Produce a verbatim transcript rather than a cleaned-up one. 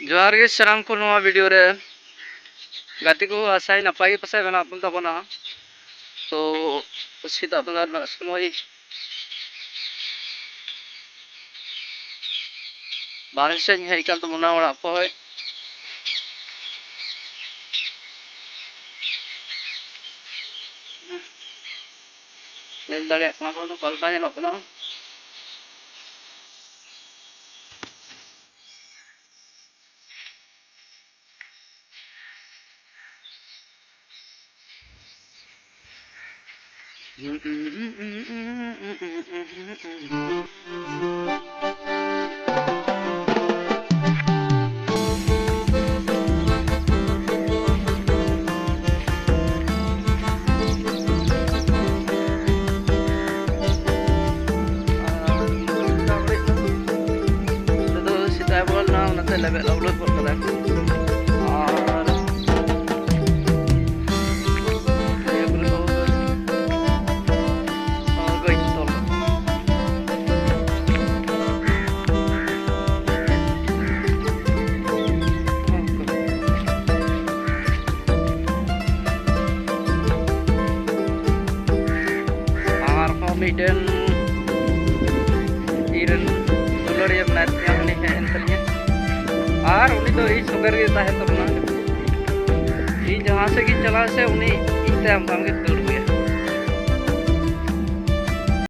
ᱡᱚᱦᱟᱨ ᱜᱮ ᱥᱟᱱᱟᱢ ᱠᱚ ᱱᱚᱣᱟ ᱵᱷᱤᱰᱤᱭᱳ ᱨᱮ᱾ ᱜᱟᱛᱮ ᱠᱚ, ᱟᱥᱟᱭ ᱱᱟᱯᱟᱭ ᱜᱮ ᱯᱟᱥᱮᱡ ᱢᱮᱱᱟᱜ ᱵᱚᱱ ᱛᱟᱵᱚᱱᱟ᱾ ᱛᱚ ᱥᱮᱛᱟᱜ ᱵᱮᱲᱟ ᱨᱮᱱᱟᱜ ᱥᱚᱢᱚᱭ ᱵᱟᱦᱨᱮ ᱥᱮᱫ ᱤᱧ ᱦᱮᱡ ᱟᱠᱟᱱ ᱛᱟᱵᱚᱱᱟ ᱚᱲᱟᱜ ᱠᱷᱚᱡ᱾ ᱧᱮᱞ ᱫᱟᱲᱮᱭᱟᱜ ᱠᱟᱱᱟ ᱵᱚᱱ ᱚᱠᱟ ᱞᱮᱠᱟ ᱧᱮᱞᱚᱜ ᱠᱟᱱᱟ᱾ ᱱᱤᱛᱚᱜ ᱫᱚ ᱥᱮᱛᱟᱜ ᱵᱚᱞᱚᱱᱟ, ᱚᱱᱟᱛᱮ ᱞᱮᱵᱮᱫ ᱞᱟᱣᱩᱰ ᱜᱚᱫ ᱠᱟᱫᱟᱭ᱾ ᱟᱨ ᱱᱤᱭᱟᱹ ᱠᱚᱨᱮ ᱫᱚ, ᱟᱨ ᱜᱟᱹᱭ ᱠᱚ ᱛᱚᱞ ᱠᱟᱜ ᱠᱚᱣᱟ᱾ ᱟᱨᱦᱚᱸ ᱢᱤᱫᱴᱮᱱ ᱤᱧᱨᱮᱱ ᱫᱩᱞᱟᱹᱲᱤᱭᱟᱹ ᱢᱮᱱᱟᱭ ᱛᱤᱧᱟ, ᱩᱱᱤ ᱦᱮᱡ ᱮᱱ ᱛᱟᱞᱤᱧᱟ᱾ ᱟᱨ ᱩᱱᱤ ᱫᱚ ᱤᱧ ᱥᱚᱸᱜᱮ ᱨᱮᱜᱮ ᱛᱟᱦᱮᱱ ᱛᱟᱵᱚᱱᱟ᱾ ᱤᱧ ᱡᱟᱦᱟᱸ ᱥᱮᱫ ᱜᱤᱧ ᱪᱟᱞᱟᱜᱼᱟ ᱥᱮ, ᱩᱱᱤ ᱤᱧ ᱛᱟᱭᱚᱢ ᱛᱟᱭᱚᱢ ᱜᱮ ᱫᱟᱹᱲ